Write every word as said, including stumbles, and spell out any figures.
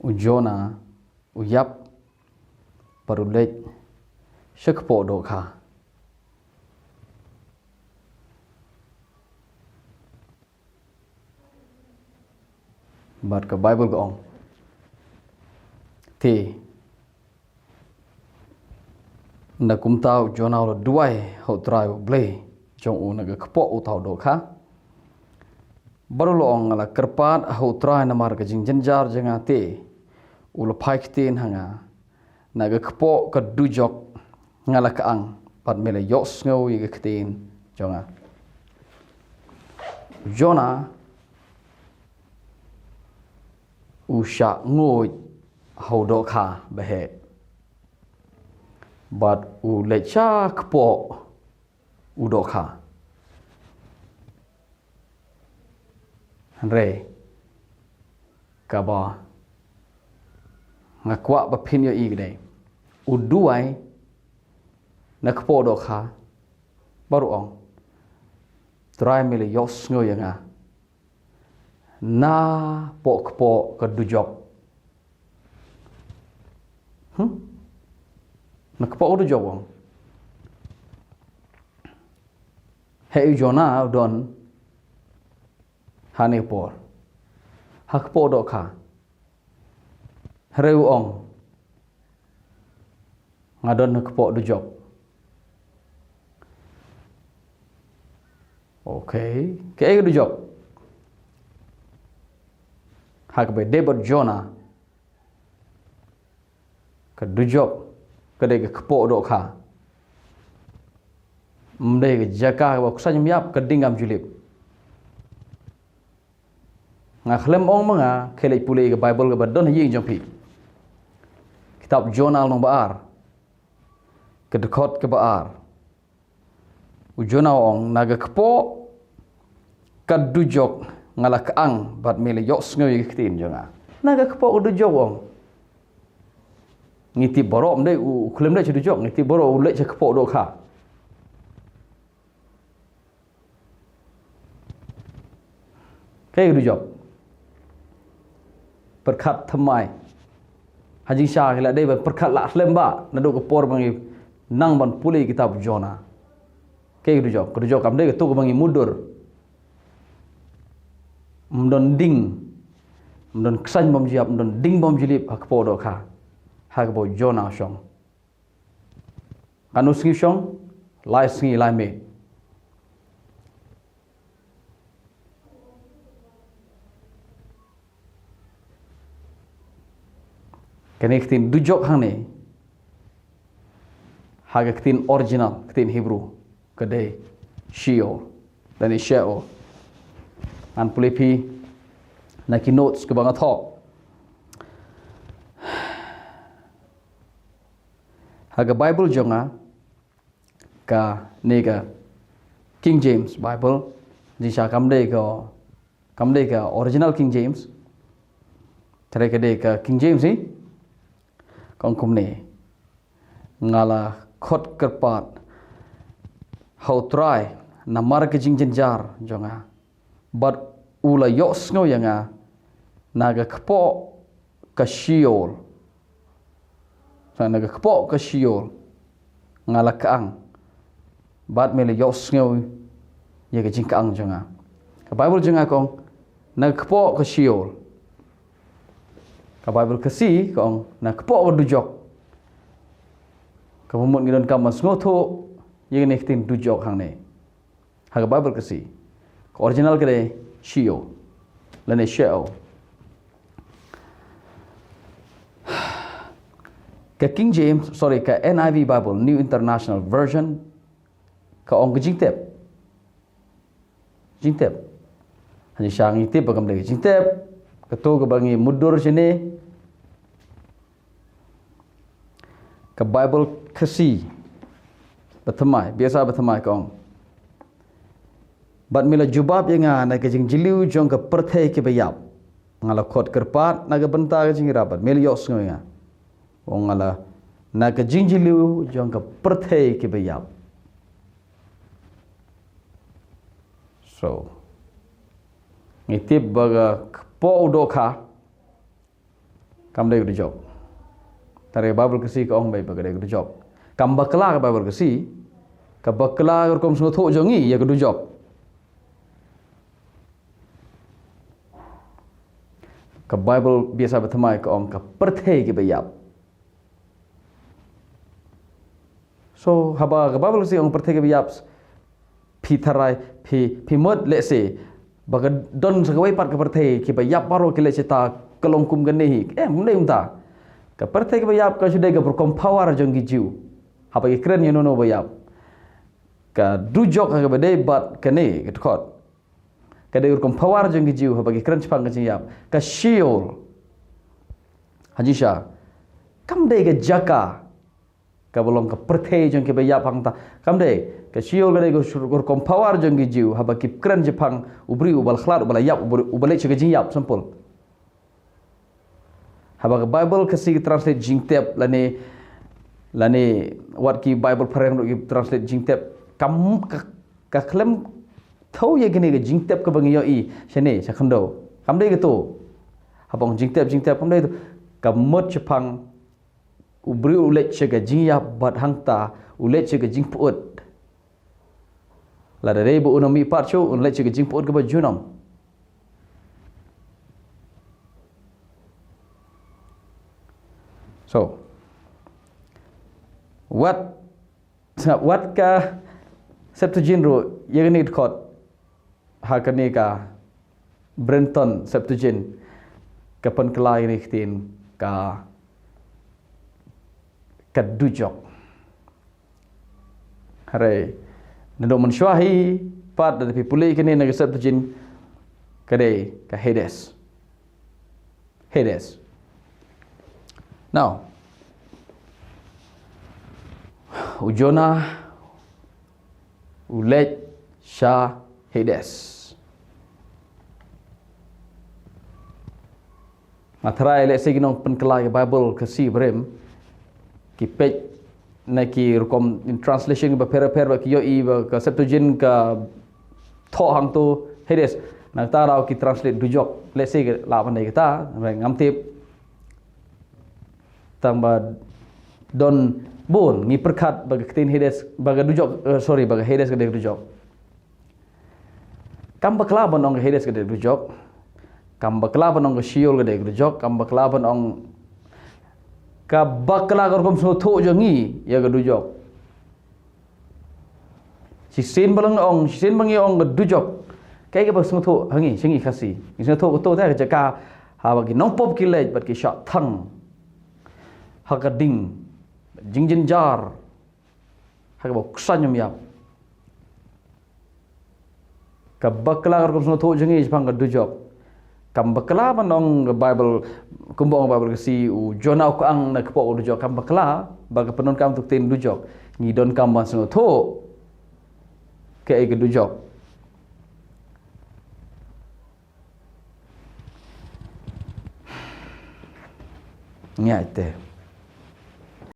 U Jonah u ïap bad u leit sha kpoh dohkha. Bad ka Baibl ka ong, te na kumta u Jonah u la duwai ha U Trai U Blei jong u na ka kpoh uta u dohkha, bad u la ong, nga la kyrpad ha U Trai namar ka jingjynjar jong nga, te u la phai ktien ha nga. Na ka kpoh ka dujok nga la kyang, bad me la ïohsngew ïa ka ktien jong nga. Jonah u shah nguid ha u dohkha baheh, bad u leit sha kpoh u dohkha. Hynrei kaba nga kwah ba phin ïohi ka dei, u duwai na kpoh dohkha bad u ong, Trai me la ïohsngew ïa nga na poh kpoh ka dujok. Hmm? Na kpoh ka dujok u ong. Hei, u Jonah u don hane por ha kpoh dohkha. Hynrei u ong, nga don ha kpoh dujok. Okay, kaei ka dujok? Ha kaba ïadei bad u Jonah, ka dujok ka dei ka kpoh dohkha. Ym dei ka jaka kaba u ksain ym ïap, ka ding kam ju lip. Nga khlem ong ma nga, khie leit pule ïa ka Baibl kaba don ha ïing jong phi. Kitab Jonah lynnong ba ar, ka dkhot kaba ar. U Jonah u ong, na ka kpoh ka dujok nga la kyang, bad me la ïohsngew ïa ka ktien jong nga. Na ka kpoh ka dujok u ong. Ngi tip baroh, ym dei u khlem leit sha dujok, ngi tip baroh u leit sha kpoh dohkha. Kaei ka dujok? Pyrkhat thymmai. Ha jingshisha ngi la dei ban pyrkhat lah slem bha naduh ka por ba ngi nang ban pule kitab Jonah. Kaei ka dujok? Ka dujok kam dei kato kaba ngi mutdur. Ym don ding, ym don ksain bym ju ïap, ym don ding bym ju lip ha kpoh dohkha ha kaba u Jonah u shong. Katno sngi u shong? Lai sngi lai miet. Kane ka ktien dujok hangne, ha ka ktien original, ktien Hebrew, ka dei Sheol, lane Sheol. Ngan pule phi na ki notes kaba nga thoh. Ha ka Baibl jong nga, kane ka King James Bible, jingshisha kam dei ka, kam dei ka original King James, hynrei ka dei ka King James hi, ka ong kumne, nga la khot kyrpad ha U Trai namar ka jingjynjar jong nga, bad u la ïohsngew ïa nga na ka kpoh ka Sheol. Na ka kpoh ka Sheol nga la kyang, bad me la ïohsngew ïa ka jingkyang jong nga. Ka Baibl jong nga ka ong, na ka kpoh ka Sheol. Ka Baibl Khasi ka ong, na ka kpoh ka dujok. Kaba mut ngi donkam ban sngewthuh ïa kane ka ktien dujok hangne. Ha ka Baibl Khasi, ka original ka dei Sheol, lane Sheol. Ka King James, sorry, ka N I V Bible, New International Version, ka ong ka jingtep. Jingtep. Ha jingshisha ngi tip ba kam dei ka jingtep, kato kaba ngi mutdur shane. Ka Baibl Khasi ba thymmai, biasa ba thymmai ka ong, bad me la jubab ïa nga na ka jingjylliew jong ka pyrthei kiba ïap. Nga la khot kyrpad na ka bynta ka jingïarap, bad me la ïohsngew ïa nga. Ong, nga la, na ka jingjylliew jong ka pyrthei kiba ïap. So, ngi tip ba ka kpoh u dohkha Kam dei ka dujok. Tang ka Baibl Khasi ka ong beit ba ka dei ka dujok. Kam bakla ka Baibl Khasi. Ka bakla ka rukom sngewthuh jong ngi ïa ka dujok. Ka Baibl biasa ba thymmai ka ong ka pyrthei kiba ïap. So haba ka Baibl Khasi ong pyrthei kiba ïap, phi tharai, phi, phi mut, let's say, ba ka don sa kawei pat ka pyrthei kiba ïap baroh ki leit shata, ka long kum kane hi. Em, ym dei kumta. Ka pyrthei kiba ïap ka shu dei ka rukom power jong ki Jiw. Haba ki kren ïa uno uno ba ïap. Ka dujok ha kaba dei bad kane ka dkhot. Ka dei rukom power jong ki Jiw haba ki kren shaphang ka jingïap. Ka Sheol, ha jingshisha, kam dei ka jaka kaba long ka pyrthei jong kiba ïap hangta. Kam dei. Ka Sheol ka dei ka rukom power jong ki Jiw haba ki kren shaphang u briew uba la khlad, uba la ïap, uba, uba leit sha ka jingïap, simple. Haba ka Baibl Khasi ka translate jingtep lane, lane wat ki Baibl phareng ruh ki translate jingtep, kam ka, ka khlem thew ïa kine ka jingtep kaba ngi ïohi shane sha khyndew. Kam dei kato. Haba ong jingtep, jingtep, kam dei kato. Ka mut shaphang u briew u leit sha ka jingïap bad hangta u leit sha ka jingpyut. Lada dei ba un ym mihpat shuh, un leit sha ka jingpyut kaba junom. So, wat, wat ka Septuagint ruh, ïa kane ka dkhot, ha kane ka Brenton Septuagint, ka pynkylla ïa kane ka ktien ka, ka dujok. Hynrei naduh mynshuwa hi pat, lada phi pule ïa kane na ka Septuagint, ka dei ka Hades. Hades. Now, u Jonah u leit sha Hades. Nga tharai lehse ki nongpynkylla ïa ka Baibl Khasi barim ki peit na ki rukom translation kiba pher pher, ba ki ïohi ba ka Septuagint ka thoh hangto Hades. Nangta daw ki translate dujok. Lehse ka lah ban dei kata, ngam tip. Tang ba don bun ngi pyrkhat ba ka ktien Hades, ba ka dujok, eh, sorry, ba ka Hades ka dei ka dujok. Kam bakla ban ong ka Hades ka dei ka dujok. Kam bakla ban ong ka Sheol ka dei ka dujok. Kam bakla ban ong, ka bakla ka rukom sngewthuh jong ngi ïa ka dujok. Shisien ba la ong, shisien ba ngi ong ka dujok, kaei kaba sngewthuh ha ngi, sha ngi Khasi? Ngi sngewthuh kato te ka jaka haba ki nongpop ki leit bad ki shah thang ha ka ding, jingjynjar, ha kaba u ksuid um ïap. Ka bakla ka rukom sngewthuh jong ngi shaphang ka dujok. Kam bakla ban ong ka Baibl, kumba ong ka Baibl Khasi, u Jonah u kyang na kpoh ka dujok. Kam bakla ba ka pyndonkam tu ktien dujok. Ngi donkam ban sngewthuh kaei ka dujok. Ngi ai te.